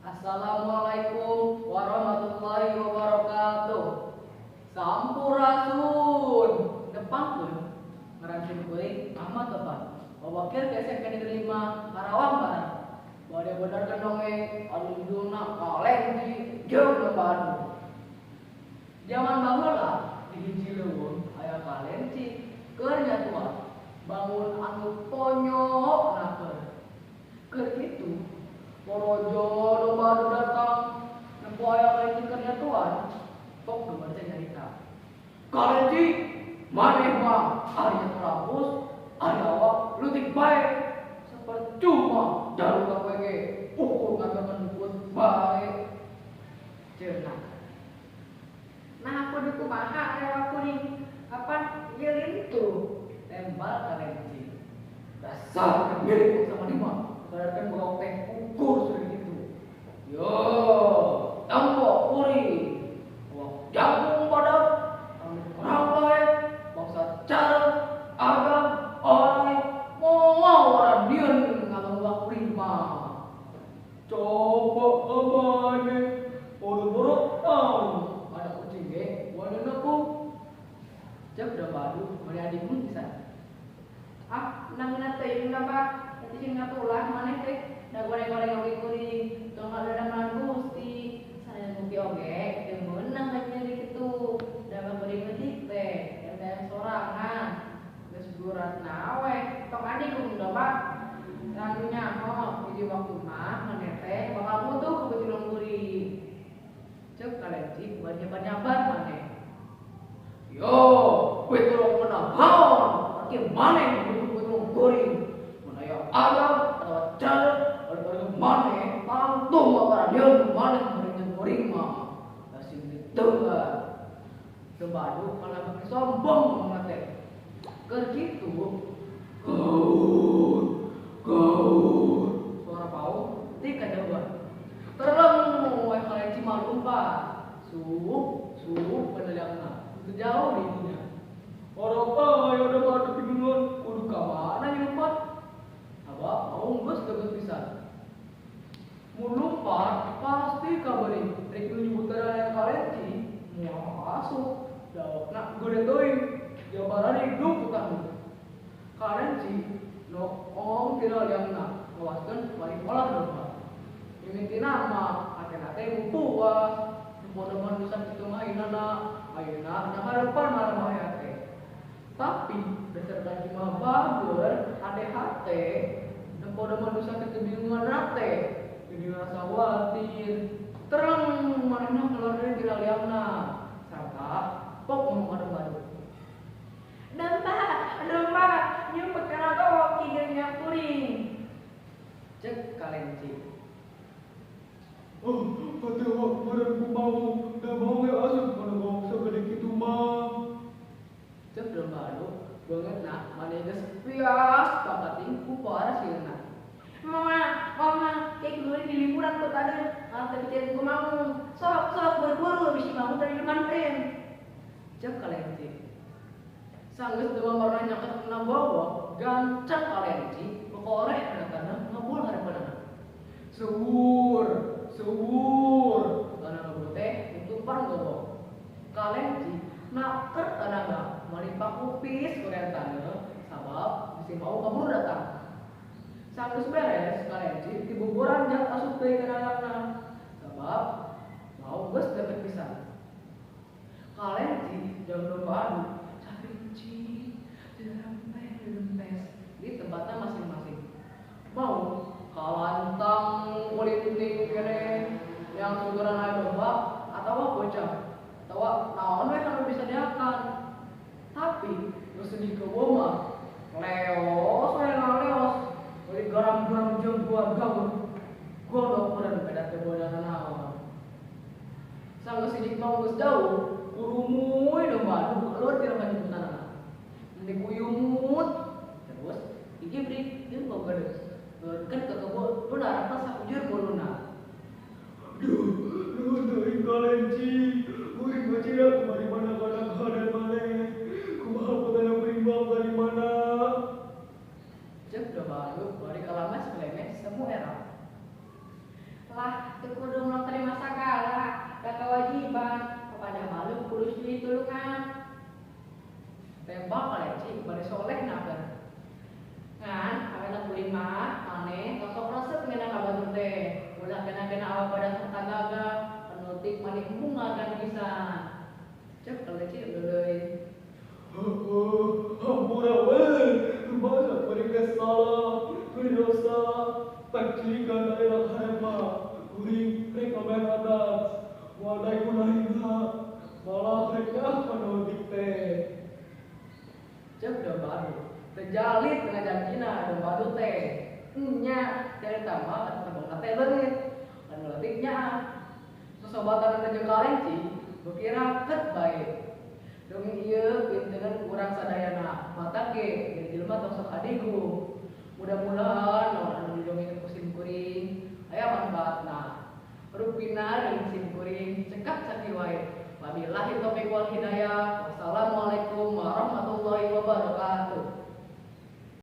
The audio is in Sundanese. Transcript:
Assalamualaikum warahmatullahi wabarakatuh. Sampurasun. Tepangkeun ngaran sim kuring Ahmad Topan. Wakil ke SMK Negeri 5 Karawang Barat. Bade benerkeun dongeng anu judulna Kalenci jeung Domba Adu. Zaman baheula di hiji leuweung aya kalenci keur nyatuan bangun anu ponyok naker. Keur kitu porojo domba anu datang nempo aya kalenci keur nyatuan, pok domba teh nyarita. Kalenci, maneh mah ari nyatu rakus, ari awak leutik bae. Sapercuma jaluk ka kowe ge ukur ngaturkeun dukun bae. Cenah. Nah, kudu kumaha rewa kuring? Apan ieu lintuh? Tembal kalenci. Dasar milik sama dia mah. Kadarkan bawang teh ukur sudah gitu. Yo, tampo kuring. Awak jangkung badak, rambut kurang bae, bangsa cara, agam, orai, moal waradian ngabang kuring mah. Coba amane, boro-boro tahu. Ada kucing ge, wadah aku. Cek udah baru, mari adikmu bisa. Ah, nangna teuing da Pak. Tadi sing ngatulah maneh teh da goreng-goreng oge kuring. Tong ada Gusti. Sanajan kopi oge teu meunang nyeri kitu. Da mah kuring leutik teh, dan sorangan. Geus beratna we, tong adik kuring domba. Lalu nyaho, hiji waktu mah maneh teh bakal butuh ku pitulung kuring. Cek kalenci buat nyabar-nyabar maneh. Yo, pitulung menahan. Oke, maneh butuh pitulung kuring. Mun aya agam atawa cara balik maneh tangtu maparadian maneh murid kuring mah. Sing ditengah. Domba adu malah makin sombong ngomongna teh. Keur kitu, gaun, gaun. Suara paung ti kajauhan. Terleng we kalenci mah lumpat. Sup, sup peneliangna. Itu jauh di dinya. Orang aya domba adu bingungan kudu ka mana nyelumpat. Abah maung geus deukeut pisan. Mun lumpat pasti kabeuring. Rek nu nyebut aya kalenci moal asup. Dawakna gede teuing. Jabaran hidup ku tanduk. Kalenci noong tina liangna ngawaskeun bari olah domba. Mimitina mah hatena teh puas. Nempo domba nu sakitu mainana, ayeuna nyaharepan malah bahaya teh. Tapi dasar kalenci mah bager, hate-hate nempo domba nu sakitu bingungan teh. Jadi rasa khawatir. Terang manehna keluar dari tina liangna. Sarta pok ngomong ka domba. Domba, domba, nyumput kana gowok kieu kuring. Cek kalenci. Oh, hati awak kemarin ku mau, dah mau ge asup kana gowok sagede kitu mah. Cek domba anu beungeutna maneh geus pias pakating ku para sieuna. Mama, mama, kayak kuring dilipuran ku tadi. Ah, teu pikirin ku mau. Sok, sok berburu bisi mau dari manten. Cek kalenci. Sanggeus domba marana nyaket kana bawah, gancang kalenci kokoreh kana tanah ngebul hareupeunana. Seuur, seuur, tanah ngebul teh tumpar gobok. Kalenci naker tanaga malipa kupis korean taneuh sabab bisi mau kaburu datang. Sanggeus beres kalenci tibuburan jang asup deui kana liangna sabab mau geus deukeut pisan. Kalenci jeung domba adu carinci dirempes di tempatnya masing-masing. Mau kalantang kulinting kene yang suguran aya domba atawa bocah atawa naon we anu bisa diakan. Tapi nu sedih ke mah leos we ngaleos bari garam-garam jeung keluarga gondok meureun beda teh bodas naon. Sanggeus sidik mau geus jauh, kurumuy domba anu keluar tina panjemputanana. Dikuyumut terus digibrik jeung gogedes. Nurunkeun ka kebun nu daratna sakujur buluna. Aduh, nuhun teuing kalenci. Kuring mah cenah kumari mana kana kahadan maneh. Kumaha potana kuring bawa dari mana? Cek domba anu bari kalames melemes semu era. salah teu kudu melak terima sagala da kewajiban kepada makhluk kudu ditulungan. Tembak kalenci bade soleh naker. Ngan awet kuring mah maneh tong sok resep ngeunah ka batur teh. Ulah kena-kena awak badan serta gagah, penutik maneh embung ngagan pisan. Cek kalenci leuleui. Heuh, hampura we. Masa kuring teh salah, kuring dosa. Pek cilikan daerah harema. Kuring rek ngabayan adat. Moal daek gunahina. Malah rek nyaah panotik teh. Cek domba adu. Teu jalit dengan janjina domba adu teh. Nya dari tama anu tembongna teh leungit. Anu leutik nyaah. Sosobatan teh jeung kalenci beuki raket bae. Dongeng ieu pintenan ku urang sadayana. Matak ge jadi jelema tong sok adigu. Mudah-mudahan naon anu didongengkeun ku sim kuring aya manfaatna. Rupina dongeng sim kuring cekap sakieu wae. Wabillahi taufiq wal hidayah. Wassalamualaikum warahmatullahi.